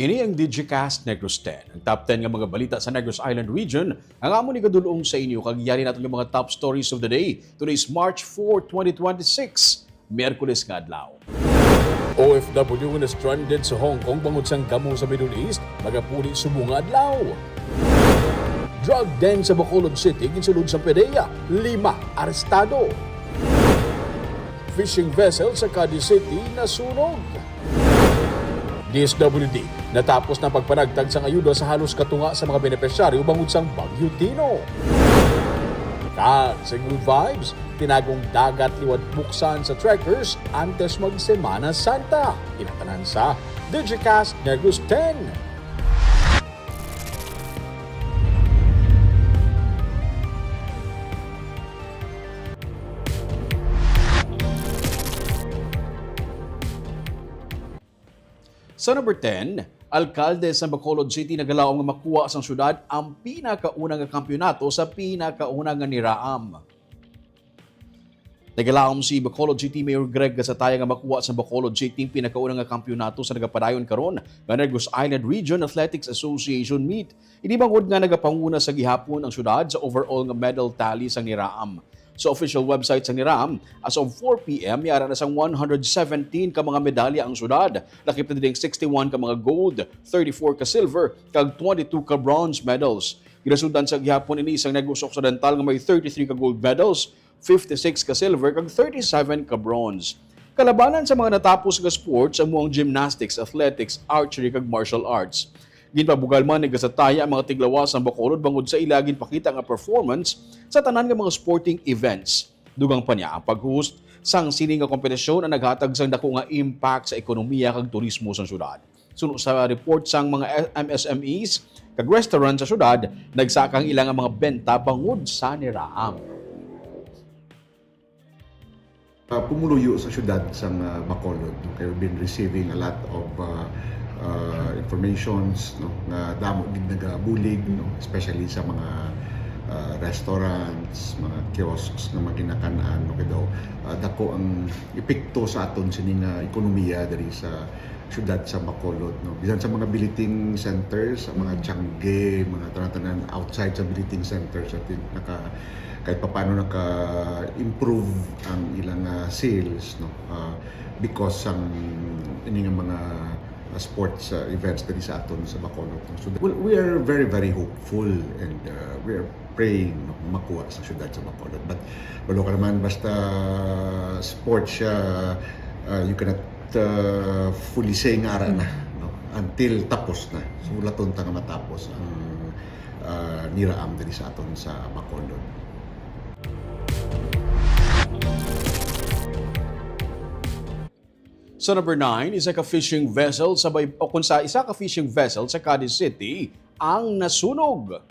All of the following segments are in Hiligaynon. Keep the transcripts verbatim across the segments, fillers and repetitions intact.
Ini ang Digicast Negros ten, ang top ten nga mga balita sa Negros Island Region, ang amon igadul-ong sa inyo, kag yari naton nga mga top stories of the day. Today is March four, twenty twenty-six, Miyerkules nga adlaw. O F W na stranded sa Hong Kong bangod sang gamo sa Middle East, magapuli subong nga adlaw. Drug den sa Bacolod City ginsulod sa PDEA, lima arestado. Fishing vessel sa Cadiz City nasunog. D S W D, natapos na pagpanagtag sang ayuda sa halos katunga sa mga benepisyaryo bangod sang Bagyo Tino. Kag sa Good Vibes, tinagong dagat liwat buksan sa trekkers antes mag Semana Santa. Kinatanan sa Digicast Negros ten. Sa number ten, alkalde sa Bacolod City nagalaom nga makuha sang syudad ang pinakauna nga kampiyonato sa pinakauna nga niraam. Nagalaom si Bacolod City Mayor Greg Gasataya nga makuha sa Bacolod City ang pinakauna nga kampiyonato sa nagapadayon karon nga Negros Island Region Athletics Association meet. Ini bangod nga nagapanguna sa gihapon ang syudad sa overall nga medal tally sang niraam. Sa official website sang niraam, as of four P M, may ara na sang one hundred seventeen ka mga medalya ang syudad. Lakip na diding sixty-one ka mga gold, thirty-four ka silver, kag twenty-two ka bronze medals. Ginasundan sa gihapon ini sang Negros Occidental nga may thirty-three ka gold medals, fifty-six ka silver, kag thirty-seven ka bronze. Kalabanan sa mga natapos nga sports amo ang gymnastics, athletics, archery, kag martial arts. Ginpabugal man ni Gasataya ang mga tiglawas sang Bacolod bangod sa ila ginpakita nga performance sa tanan nga mga sporting events. Dugang pa niya, ang pag-host sang sini nga kompetisyon ang naghatag sang dako nga impact sa ekonomiya kag turismo sang syudad. Suno sa report sang mga M S M Es kag restaurant sa syudad, nagsaka ang ila nga mga benta bangod sa niraam. Uh, pumuluyo sa syudad sang uh, Bacolod, no? Kay we've been receiving a lot of uh, uh, informations, no, nga damo gid nagabulig, no, especially sa mga uh, restaurants, mga kiosks nga maginakan-an, no, kay daw uh, dako ang epekto sa aton sini nga ekonomiya diri sa syudad sa Bacolod, no? Bisan sa mga billeting centers, sa mga Tiangge, mga tanan-tanan outside sa billeting centers, atin naka kahit papaano naka-improve ang ilang uh, sales, no? Uh, because sang ini nga mga uh, sports uh, events diri sa aton sa Bacolod, no? So well, we are very, very hopeful and uh, we are praying, no, makuha sa syudad sa Bacolod. But walo ka naman, basta sports siya, uh, you cannot uh, fully say nga ara na, no? Until tapos na. So laton ta nga matapos ang uh, niraam diri sa aton sa Bacolod. Sa number nine, isa ka fishing vessel sa bay, o kung sa isa ka fishing vessel sa Cadiz City ang nasunog.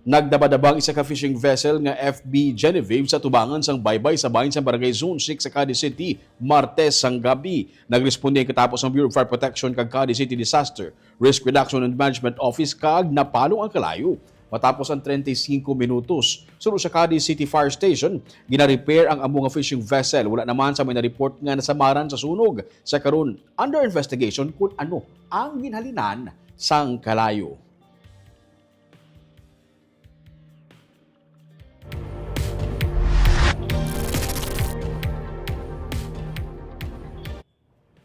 Nagdabadaba ang isa ka fishing vessel nga F B Genevieve sa tubangan sang baybay sa bahin sa Barangay Zone six sa Cadiz City, Martes sang gabi. Nagresponde ang katapos ang Bureau of Fire Protection kag Cadiz City Disaster Risk Reduction and Management Office kag napalong ang kalayo matapos ang treinta y cinco minutos. Suno sa Cadiz City Fire Station, gina-repair ang amo nga fishing vessel. Wala naman sa may na-report nga nasamaran sa sunog. Sa karon, under investigation kung ano ang ginhalinan sang kalayo.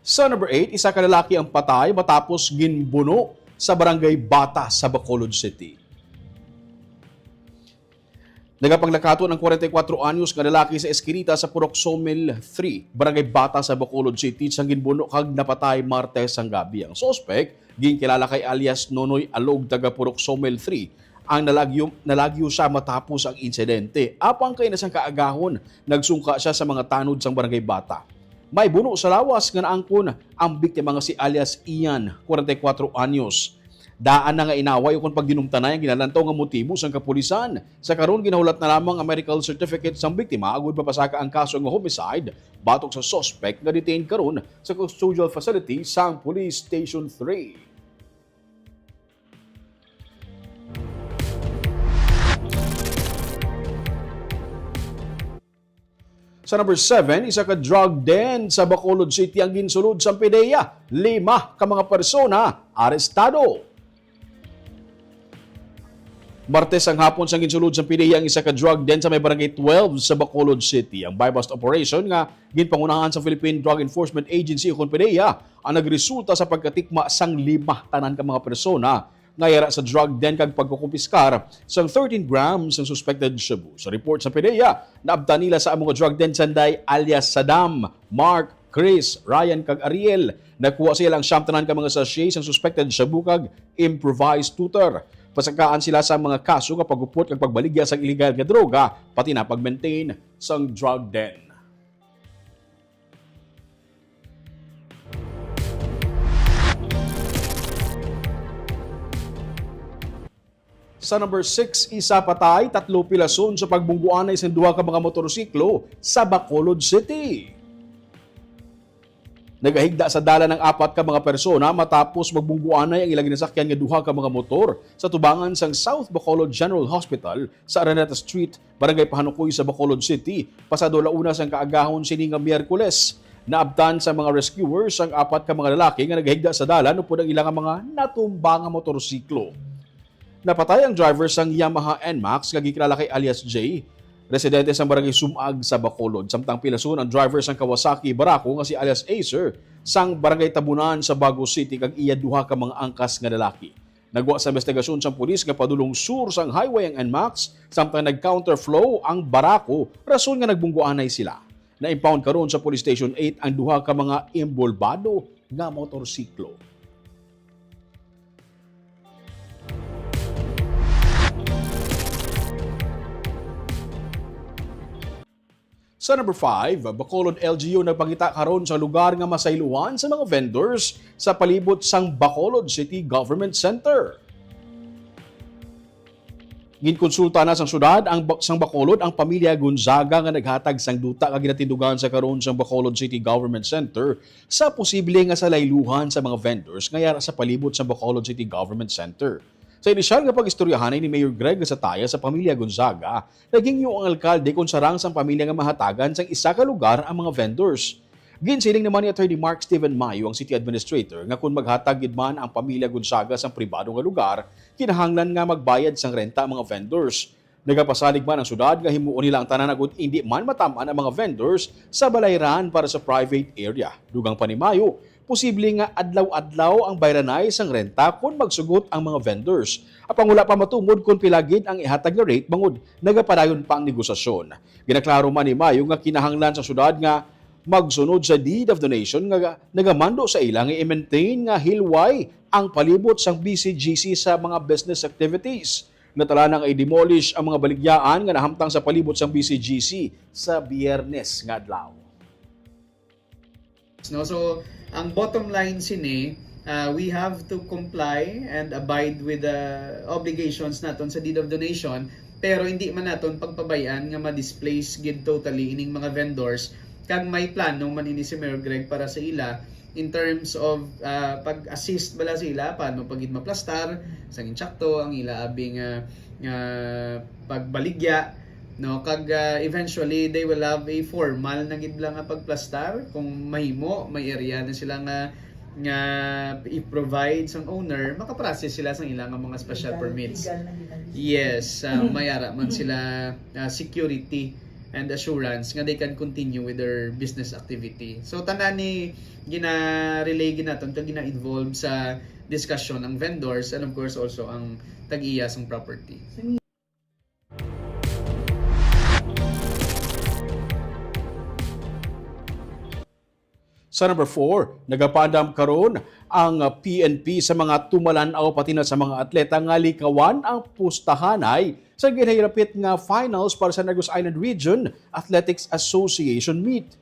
Sa number eight, isa ka lalaki ang patay matapos ginbuno sa Barangay Bata sa Bacolod City. Nagapanglakaton ang kwarenta y kuwatro anyos nga lalaki sa Eskinita sa Purok Somil three, Barangay Bata sa Bacolod City, sang ginbuno kag napatay Martes sang gabi. Ang suspek, ginkilala kay alias Nonoy Alog, taga Purok Somil three, ang nalagyo, nalagyo siya matapos ang insidente. Apang kay na sang kaagahon, nagsungka siya sa mga tanod sang Barangay Bata. May buno sa lawas nga naangkon ang biktima nga si alias Ian, kwarenta y kuwatro anyos. Daan na nga inaway ukon pagginumtanay ang ginalantaw nga motibo sang kapulisan. Sa karon, ginahulat na lamang ang medical certificate sang biktima agud mapasaka ang kaso nga homicide batok sa suspect nga detained karon sa custodial facility sang Police Station three. Sa number seven, isa ka drug den sa Bacolod City ang ginsulod sang PDEA. Lima ka mga persona arestado. Martes ang hapon sang ginsulod sang PDEA ang isa ka drug den sa may Barangay twelve sa Bacolod City. Ang buy-bust operation nga ginpangunahan sa Philippine Drug Enforcement Agency o kon PDEA ang nagresulta sa pagkatikma sang lima tanan ka mga persona nga yara sa drug den kag pagkukumpiskar sang thirteen grams sang suspected shabu. Sa report sa PDEA, naabtan nila sa amo nga drug den sanday alias Saddam, Mark, Chris, Ryan kag Ariel. Nakuha sa ila ang siyam tanan ka mga sachet sang suspected shabu kag improvised tutor. Pasakaan sila sa mga kaso nga paghupot kag pagbaligya sang iligal nga droga, pati na pag-maintain sang drug den. Sa number six, isa patay, tatlo pilason sa pagbungguanay sang duha ka mga motorsiklo sa Bacolod City. Nagahigda sa dalan ang apat ka mga persona matapos magbungguanay ang ila ginasakyan nga duha ka mga motor sa tubangan sang South Bacolod General Hospital sa Araneta Street, Barangay Pahanukoy sa Bacolod City, pasado la una sang kaagahon sini nga Miyerkules. Naabtan sa mga rescuers ang apat ka mga lalaki nga nagahigda sa dalan upod ang ila nga mga natumba nga motorsiklo. Napatay ang driver sang Yamaha Nmax nga gikilala kay alias J, residente sang Barangay Sumag sa Bacolod, samtang pilason ang driver sang Kawasaki Barako nga si alias Acer sang Barangay Tabunan sa Bago City kag iya duha ka mga angkas nga lalaki. Nagwa sa investigasyon sang pulis nga padulong sur sang highway ang Nmax, samtang nag-counterflow ang Barako, rason nga nagbungguanay sila. Na-impound karon sa Police Station eight ang duha ka mga imbolbado nga motorsiklo. Sa number five, Bacolod L G U nagpangita karon sa lugar nga masaylohan sa mga vendors sa palibot sang Bacolod City Government Center. Ginkonsulta na sang syudad ang ba-, sang Bacolod ang pamilya Gonzaga nga naghatag sang duta nga ginatindugan sa karon sang Bacolod City Government Center sa posible nga salayluhan sa mga vendors nga yara sa palibot sang Bacolod City Government Center. Sa inisyal nga pag-istoryahanay ni Mayor Greg Gasataya sa pamilya Gonzaga, naghingyo ang alkalde kon sarang sang pamilya nga mahatagan sang isa ka lugar ang mga vendors. Ginsiling naman ni Attorney Mark Steven Mayo, ang city administrator, nga kon maghatag gid man ang pamilya Gonzaga sang pribado nga lugar, kinahanglan nga magbayad sang renta ang mga vendors. Nagapasalig man ang syudad nga himuon nila ang tanan agud indi man matam-an ang mga vendors sa balayran para sa private area. Dugang pa ni Mayo, posible nga adlaw-adlaw ang bayranay sang renta kon magsugot ang mga vendors. Apang wala pa matumod kon pila gid ang ihatag nga rate bangod nagapadayon pa ang negosasyon. Ginaklaro man ni Mayo nga kinahanglan sa syudad nga magsunod sa deed of donation nga nagamando sa ila nga i-maintain nga hilway ang palibot sang B C G C sa mga business activities. Natala na nga i-demolish ang mga baligyaan nga nahamtang sa palibot sang B C G C sa Biyernes nga adlaw. No? So, ang bottom line sini, uh, we have to comply and abide with the obligations naton sa deed of donation, pero hindi man naton pagpabay-an nga ma-displace gid totally ining mga vendors, kag may plano man ini si Mayor Greg para sa ila in terms of uh, pag-assist bala sa ila, paano pa gid maplastar sang insakto ang ila abi nga, nga pagbaligya, no? Kag uh, eventually they will have a formal na gid lang nga pagplastar kung mahimo, may area na sila nga nga i-provide sang owner, makaprocess sila sang ila nga mga special permits. Yes, uh, may ara man sila uh, security and assurance nga they can continue with their business activity. So tanan ni gina-relay gid naton kag gina-involve sa discussion ang vendors and of course also ang tag-iya sang property. Sa number four, nagapaandam karon ang P N P sa mga tumalan-aw pati na sa mga atleta nga likawan ang pustahanay sa ginhilapit nga finals para sa Negros Island Region Athletics Association Meet.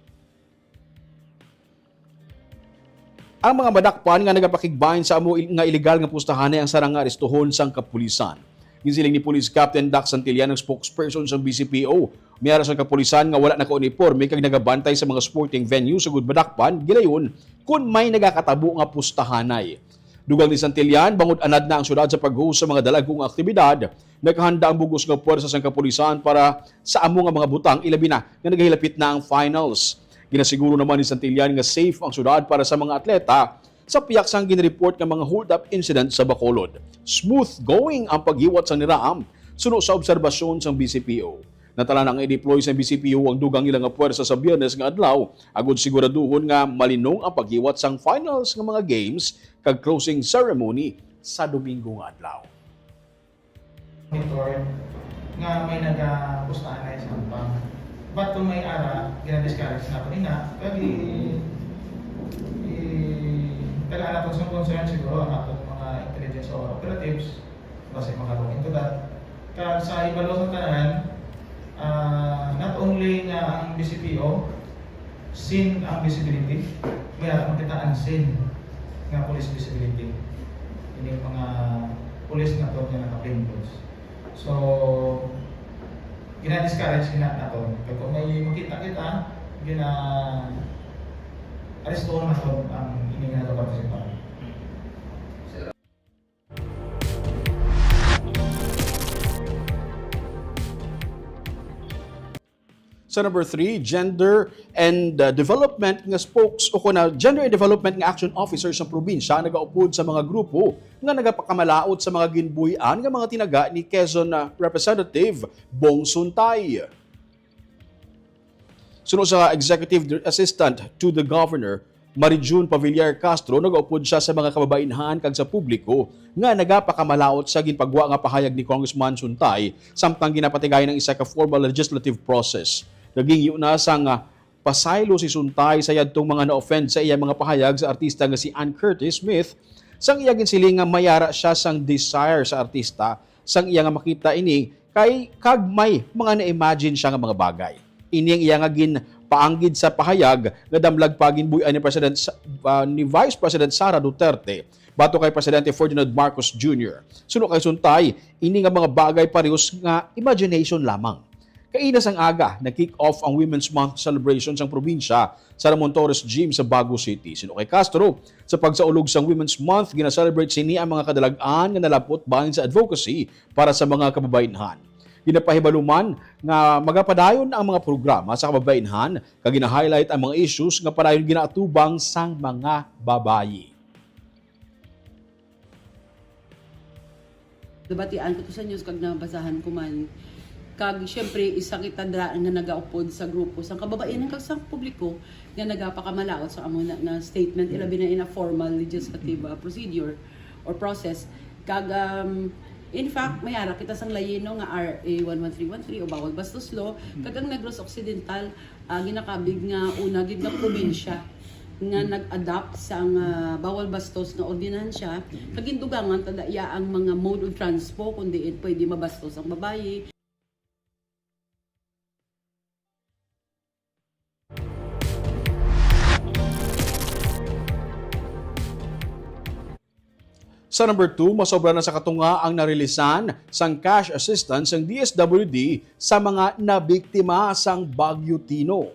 Ang mga madakpan nga nagapakigbahin sa amo il-, nga iligal nga pustahanay ang sarang nga arestuhon sang kapulisan. Ginsiling ni Police Captain Dax Santillan, ang spokesperson sang B C P O, may ara sang kapulisan nga wala nakauniporme kag nagabantay sa mga sporting venue sugod madakpan gilayon kon may nagakatabo nga pustahanay. Dugang ni Santillan, bangod anad na ang syudad sa pag-host sa mga dalagko nga aktibidad, nakahanda ang bug-os nga puwersa sang kapulisan para sa amo nga mga butang, ilabi na nga nagahilapit na ang finals. Ginasiguro naman ni Santillan nga safe ang syudad para sa mga atleta sa pihak sang ginreport nga mga hold-up incident sa Bacolod. Smooth going ang paghiwat sang niraam suno sa obserbasyon sang B C P O. Natala na nga i-deploy sang B C P O ang dugang nila nga puwersa sa Biyernes nga adlaw agod siguraduhon nga malinong ang paghiwat sang finals nga mga games kag closing ceremony sa Domingo nga adlaw. Monitor nga may nagapustahan na sa ampang. But kung may ara, gina-discourage naton ina, kag i-, i-, kailangan naton sa concern siguro ang aton mga intelligence operatives, basi makadungog into that. Kag sa ibalo sa tanan, ah, not only nga ang B C P O, seen ang visibility, may ara man kita unseen nga police visibility. Ini mga police naton nga naka-plain clothes. So, gina-discourage gina naton. Kag kung may makita kita, gina-arestuhan naton ang ini nga nagapartisipar. Sa number three, gender and, uh, development nga spokes o kuna gender and development nga action officer sa probinsya nagaupod sa mga grupo nga nagapakamalaot sa mga ginbuy-an nga mga tinaga ni Quezon, uh, Representative Bong Suntay. Suno sa Executive Dir-, Assistant to the Governor, Mary June Pavillar Castro, nagaupod siya sa mga kababainhan kag sa publiko nga nagapakamalaot sa ginpagwa nga pahayag ni Congressman Suntay samtang ginapatigayon ang isa ka formal legislative process. Nagingyo na sang, ah, pasaylo si Suntay sa yadtong mga na-offend sa iya mga pahayag sa artista nga si Ann Curtis Smith, sang iya ginsiling nga may ara siya sang desire sa artista sang iya nga makita ini kay kag may mga na-imagine siya nga mga bagay. Ini ang iya nga ginpaanggid sa pahayag nga damlag pa ginbuy-an ni President Sa-, ah, ni Vice President Sara Duterte batok kay Presidente Ferdinand Marcos Junior. Suno kay Suntay, ini nga mga bagay parehos nga imagination lamang. Kaina sang aga, nag-kick off ang Women's Month celebration sang probinsya sa Ramon Torres Gym sa Bago City. Suno kay Castro, sa pagsaulog sang Women's Month, gina-celebrate sini ang mga kadalag-an nga nalapot bahin sa advocacy para sa mga kababainhan. Ginapahibalo man nga magapadayon ang mga programa sa kababainhan kag gina-highlight ang mga issues nga padayon ginaatubang sang mga babayi. Nabatian ko to sa news kag nabasahan ko man. Kag siyempre, isa kita dira nga nagaupod sa grupo sang kababaihan kag sa publiko nga nagapakamalaot sa amo na nga statement, ilabi na in a formal legislative, ah, procedure or process. Kag, um, in fact, may ara kita sang layino nga R A one one three one three o Bawal Bastos Law, kag ang Negros Occidental, ah, ginakabig nga una gid nga probinsya nga nag-adopt sang, ah, bawal bastos nga ordinansya, kag gindugangan ta daya ang mga mode of transpo, kundi pwede mabastos ang babayi. Sa number two, masobra na sa katunga ang narilisan sang cash assistance sang D S W D sa mga nabiktima sang Bagyo Tino.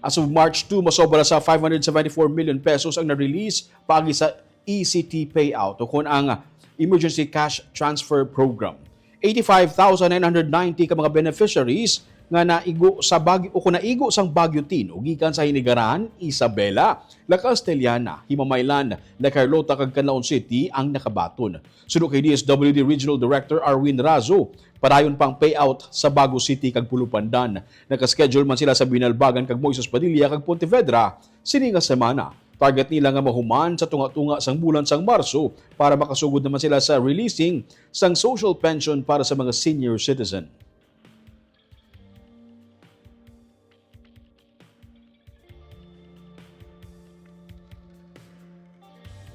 As of March two, masobra sa five hundred seventy-four million pesos ang na-release paagi sa E C T payout o kon ang Emergency Cash Transfer Program. Eighty-five thousand nine hundred ninety ka mga beneficiaries nga naigo sa Bagyo o kon naigo sang Bagyo Tino gikan sa Hinigaran, Isabela, La Castellana, Himamaylan, La Carlota kag Canlaon City ang nakabaton. Suno kay D S W D Regional Director Arwin Razo, padayon pa ang payout sa Bago City kag Pulupandan. Naka-schedule man sila sa Binalbagan kag Moises Padilla kag Pontevedra sini nga semana. Target nila nga mahuman sa tunga-tunga sang bulan sang Marso para makasugod naman sila sa releasing sang social pension para sa mga senior citizen.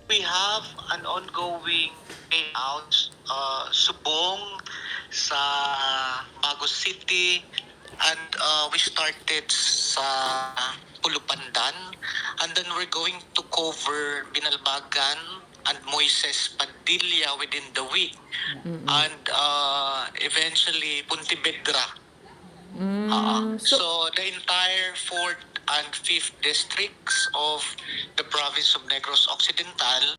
We have an ongoing payout uh, subong sa Bago City, and uh, we started sa Pulupandan, and then we're going to cover Binalbagan and Moises Padilla within the week. And uh, eventually, Pontevedra. Mm, so, so the entire fourth and fifth districts of the province of Negros Occidental.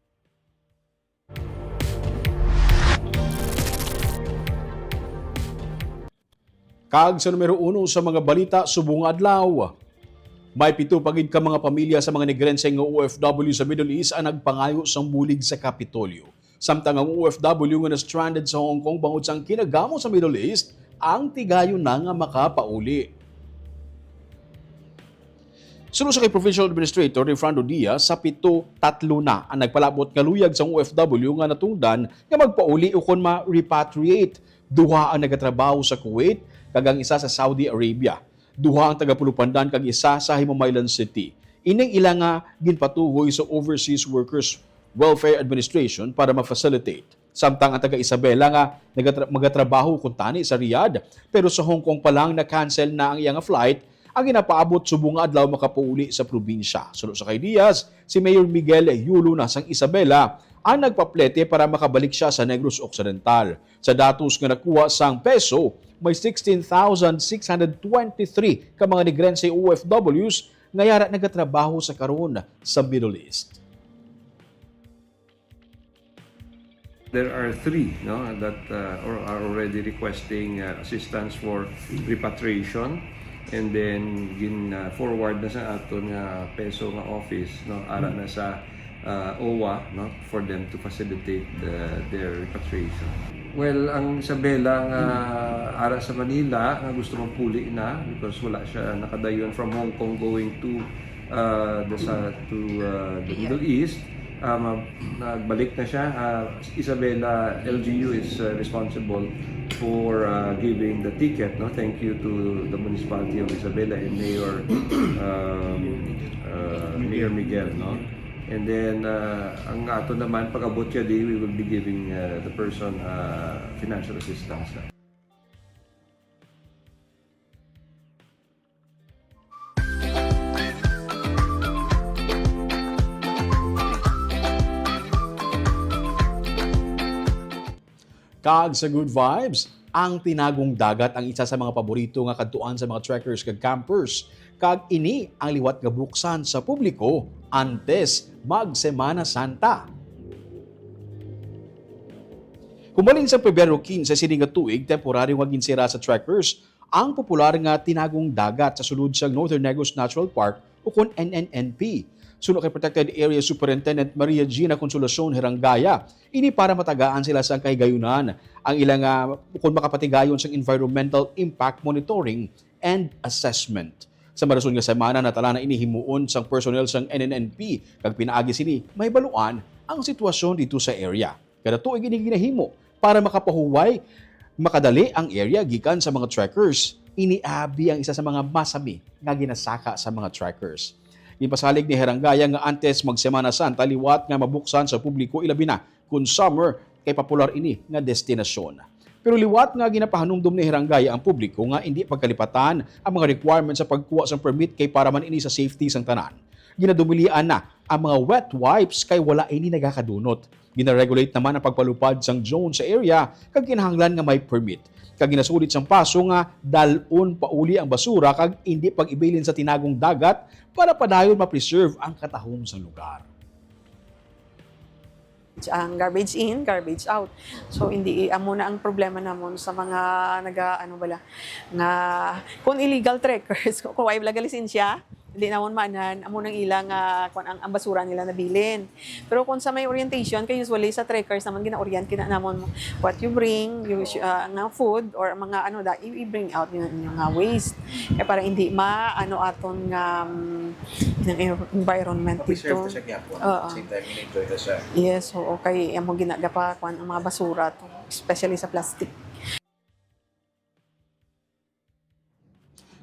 Kag sa numero uno sa mga balita subong nga adlaw, may pito pa gid ka mga pamilya sa mga Negrense nga O F W sa Middle East ang nagpangayo sang bulig sa Kapitolyo. Samtang ang O F W nga na-stranded sa Hong Kong bangod sang kinagamo sa Middle East, ang tigayon na nga makapauli. Suno sa kay Provincial Administrator Rayfrando Diaz, sa pito, tatlo na ang nagpalabot nga luyag sang O F W nga natungdan nga magpauli ukon ma-repatriate. Duha ang nagatrabaho sa Kuwait kag ang isa sa Saudi Arabia. Duha ang taga Pulupandan kag isa sa Himamaylan City. Ining ila nga ginpatuhoy sa Overseas Workers Welfare Administration para ma-facilitate. Samtang ang taga Isabela nga nagatra-, magatrabaho kuntani sa Riyadh, pero sa Hong Kong pa lang na-cancel na ang iya nga flight, ang ginapaabot subong nga adlaw makapauli sa probinsya. Suno sa kay Diaz, si Mayor Miguel Yulo na sang Isabela ang nagpaplete para makabalik siya sa Negros Occidental. Sa datos nga nakuha sang PESO, may sixteen thousand six hundred twenty-three ka mga Negrense O F Ws nga yara nagatrabaho sa karon sa Middle East. There are three, no, that, uh, or are already requesting, uh, assistance for repatriation, and then gin, uh, forward na sa aton nga PESO nga office, no, ara na sa, uh, OWWA, no, for them to facilitate, uh, their repatriation. Well, ang Isabela nga ara sa Manila nga gusto magpuli na because wala siya nakadayon from Hong Kong going to, uh, the, sa, to, uh, the Middle East. Uh, ma-, nagbalik na siya. Uh, Isabela L G U is, uh, responsible for, uh, giving the ticket, no? Thank you to the municipality of Isabela and Mayor, um, uh, Mayor Miguel, no? And then, uh, ang ato naman, pag-abot siya di, we will be giving, uh, the person, uh, financial assistance. Kag sa Good Vibes, ang Tinagong Dagat ang isa sa mga paborito nga kadtuan sa mga trekkers kag campers, kag ini ang liwat nga buksan sa publiko antes mag Semana Santa. Humalin sa Pebrero quince sini nga tuig, temporaryo nga ginsira sa trekkers ang popular nga Tinagong Dagat sa sulod sang Northern Negros Natural Park, ukon N N N P. Suno kay Protected Area Superintendent Maria Gina Consolacion Herangaya, ini para matagaan sila sang kahigayunan ang ila nga, ukon makapatigayon sang environmental impact monitoring and assessment. Sa marason nga semana, natala na ini himuon sang personnel sang N N N P, kag pinaagi sini, mahibaluan ang sitwasyon didto sa area. Kada tuig ini ginahimo para makapahuway makadali ang area gikan sa mga trekkers. Ini abi ang isa sa mga masami nga ginasaka sa mga trekkers. Ginpasalig ni Herangaya nga antes mag Semana Santa, liwat nga mabuksan sa publiko, ilabi na kon summer, kay popular ini nga destinasyon. Pero liwat nga ginapahanumdom ni Herangaya ang publiko nga indi pagkalipatan ang mga requirements sa pagkuha sang permit, kay para man ini sa safety sang tanan. Ginadumilian na ang mga wet wipes kay wala ini nagakadunot. Gina-regulate naman ang pagpalupad sang zone sa area kag kinahanglan nga may permit. Kag ginasulit sang PASO nga dal-on pauli ang basura kag indi pag-ibilin sa Tinagong Dagat para padayon ma-preserve ang katahom sang lugar. Ang garbage in, garbage out. So, hindi, amo na ang problema namon sa mga naga, ano bala, nga kung illegal trekkers, kung wala bala lisensya, hindi namon maanan, amo nang ila nga, kung ang, ang basura nila nabilin. Pero kung sa may orientation, kay usually sa trekkers naman, gina-orient kita namon what you bring, you, uh, nga food, or mga ano da, i-bring out yung, yung nga waste. Kaya para hindi ma, ano aton nga, um, ng environment dito. Preserve siya gyapon. Oo. Same time, enjoy ta siya. Yes, oo. Kay amo ginagapa kuan ang mga basura to, especially sa plastic.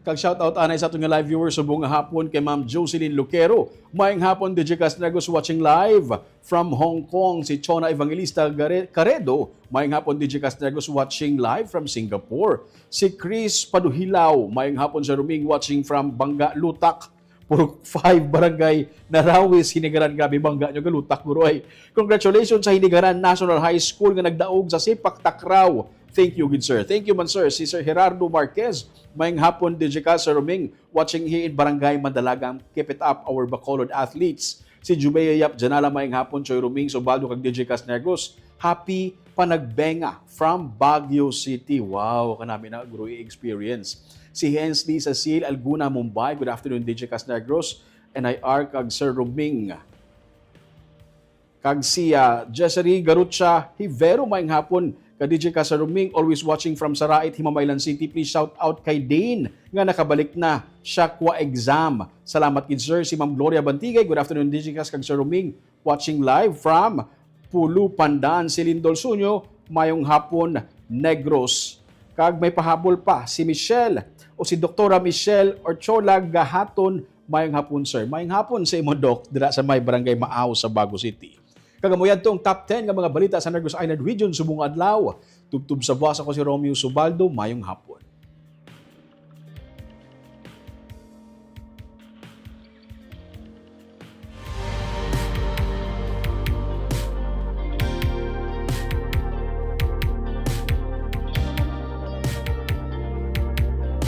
Kag shout out anay sa aton nga live viewers subong nga hapon kay Ma'am Jocelyn Lucero. Maayong hapon, D J Castregos watching live from Hong Kong. Si Chona Evangelista Gare-, Caredo. Maayong hapon, D J Castregos watching live from Singapore. Si Chris Paduhilaw. Maayong hapon, Sir Roming, watching from Bangga, Lutak. Purok five, Barangay Narawis, Hinigaran. Grabe, bangga nyo, galutak, guro, ay. Congratulations sa Hinigaran National High School nga nagdaog sa Sipak Takraw Thank you, good sir. Thank you man, sir. Si Sir Gerardo Marquez, mayong hapon, Digicast, Sir Roming, watching here in Barangay Mandalagang. Keep it up, our Bacolod athletes. Si Jubea Yap Janala, mayong hapon, Choy Roming, Subaldo, kag Digicast Negros. Happy Panagbenga from Baguio City. Wow, kanami na, guro, experience. Si Hensley Cecil Alguna, Mumbai, good afternoon, Digicast Negros, N I R, kag Sir Roming. Kag si, ah, Jessary Garucha Hivero, mayong hapon, ka Digicast, Sir Roming, always watching from Sarait, Himamaylan City. Please shout out kay Dane nga nakabalik na siya kwa exam. Salamat gid, sir. Si Ma'am Gloria Bantigay, good afternoon, Digicast, kag Sir Roming, watching live from Pulu, Pandan. Si Lindol Sunyo, mayong hapon, Negros. Kag may pahabol pa si Michelle o si Doktora Michelle Orchola Gahaton, mayong hapon, sir. Mayong hapon sa imo, Doc, dira sa may Barangay Maaw sa Bago City. Kag amo yadto ang top ten nga mga balita sa Negros Island Region subong adlaw. Tubtob sa buwas, ako si Romeo Subaldo. Mayong hapon.